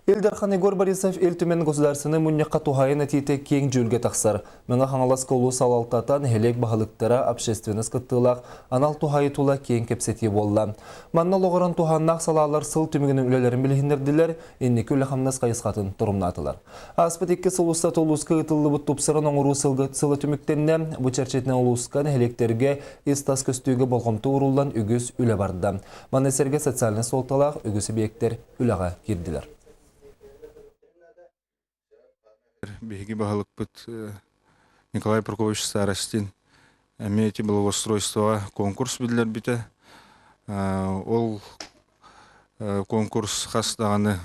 Ил Дархан Егор Борисов Ил Түмэн Государственнай мунньахха туһаайан этиитэ киэҥ дьүүлгэ тахсар. Мэҥэ Хаҥаласка улуус салалтата, нэһилиэк баһылыктара, общественность кыттыылаах анал туһаайыы тула киэҥ кэпсэтии буолла. Манна олоҕуран туһааннаах салаалар сыл түмүгүнэн үлэлэрин билиһиннэрдилэр, инники үлэ-хамнас хайысхатын торумнаатылар. Ааспыт 2 сыл устата улууска ыытыллыбыт тупсаран оҥоруу сыла түмүктэннэ. Бу чэрчитинэн улууска, нэһилиэктэргэ ис-тас көстүүгэ болҕомто ууруллан үгүс үлэ барда. Маны сэргэ социальнай суолталаах үгүс объектэр үлэҕэ киирдилэр. Биһиги баһылыкпыт Николай Прокопьевич Старостин эмиэ ити благоустройствоҕа конкурс биллэрбитэ. Ол конкурс хас даҕаны